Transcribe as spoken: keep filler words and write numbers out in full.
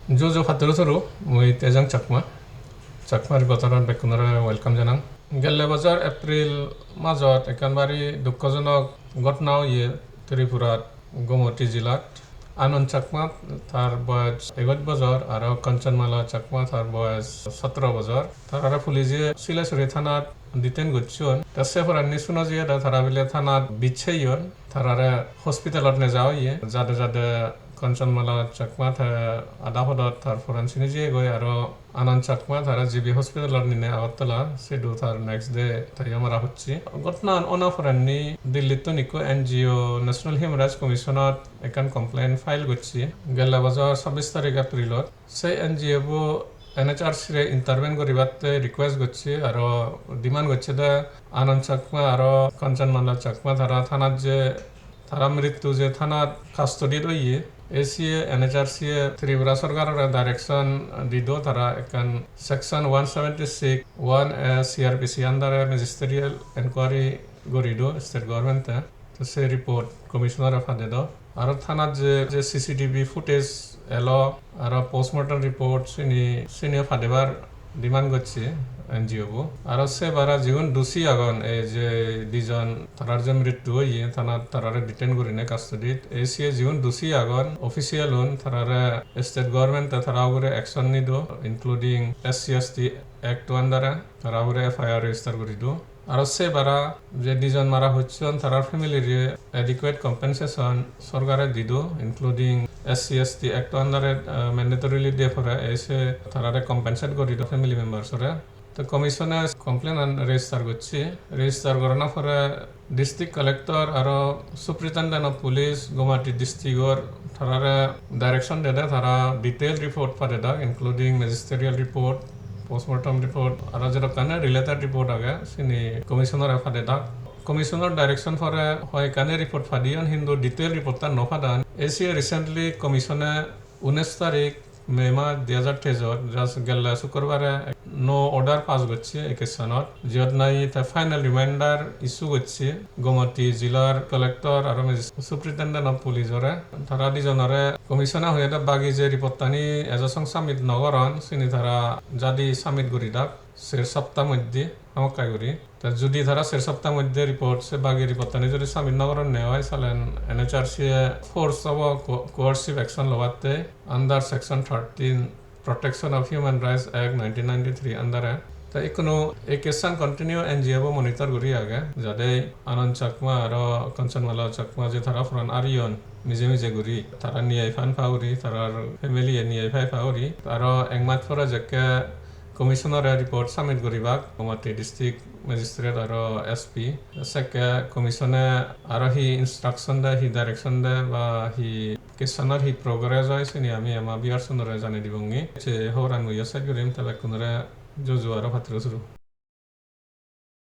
Juju patturu turu, mui Tejang Chakma. Chakma Reporter-ot bekkunore welcome janang. Gelle bojor April majot ekkan bari dukkojonok ghotona oye Tripurat Gomoti jilat. Anand Chakma, tar boyos egoch bojor, aro Kanchanmala Chakma, tar boyos sotro bojor. Tarare pulije Silachuri thanat detain gocchon. Te se poranni suno jiye de tara bile thanat bichcheyon. Tarare hospitalot neja oye. Jade jade Kanchanmala Chakma te ada podot tar poran sini jiyegoi, aro Anand Chakma tara G B hospitalot nine Agartala, sidu tar next day teyo mara hocche. Ghotnan ona poranni Dillittun ikko N G O National Human Rights Commission-ot ekkan complaint file gocche gelle bojor sabbis tarik April-ot. Se N G O bo N H R C re intervene guribatte request gocche, aro demand gocche de Anand Chakma aro Kanchanmala Chakma tara thanat je, tara mrittu je thanat custody-t oye, A C A, N H R C e Tripura sorkarore direction dido tara ekkan section one seventy-six one A C R P C under-e magisterial inquiry gurido state government-e. To se report commissioner-e padedo. Aro thanat je, je C C T V footage elo, aro postmortem report sini, siniyo padebar demand gocche N G O bo. Aro se bara jigun dusi agon, ei je dijon tarar je mrittu oye, thanat tarare detain gurine custody-t, ei se jigun dusi agon, official-un tarare state government-e tara ugure action nido, including S C S T Act under-e tara ugure F I R register gurido. Aro se bara je dijon mara hocchon, tarar family-re adequate compensation sorkare dido, including S C S T Act under-e, ah, mandatorily de pore, ei se tarare compensate gurido family members-ore. Te commission-e complaint-an register gocche. Register gorana pore district collector aro superintendent of police Gomati district-or tarare direction dede tara detail report padedak, including magisterial report, postmortem report, aro jedokkani related report age, sini commissioner-e padedak. Commissioner direction pore hoyekkani report padeyon, hintu detail report-tan no padan. A C A recently commission-e unis tarik May mas dui hajar teijot, just gelle sukrobare no order pass gocche ei case-anot, jiyot nahi te final reminder issue gocche Gomati jilar collector aro magis-, superintendent of police-ore. Tara dijonore commission-e hoyede bagi je report-tani ejo song submit no goron, sini tara jadi submit guri dak ser sapta moddhe hamakkai guri. Te judi tara ser sapta moddhe report, se bagi report-tani judi submit no goronne oi, salen N H R C e force obo co-, coercive action lobatte under section thirteen Protection of Human Rights Act nineteen ninety-three under-e. Te ikkunu ei case-an continue N G O bo monitor guri age, jade Anand Chakma aro Kanchanmala Chakma je tara poran ariyon mije mije guri, tara niyai pan pa guri, tarar family-e niyai pai pa guri. Aro ek mas pore jekke commissioner-e report submit guribak, Gomati district magistrate aro S P. Sekke commission-e aro hi instruction de, hi direction de, ba hi case-anor hi progress oi, sini ami ama viewers-unore janei dibongi. Se hoboran muiyo sej gurim, te bekkunore juju aro patturu turu.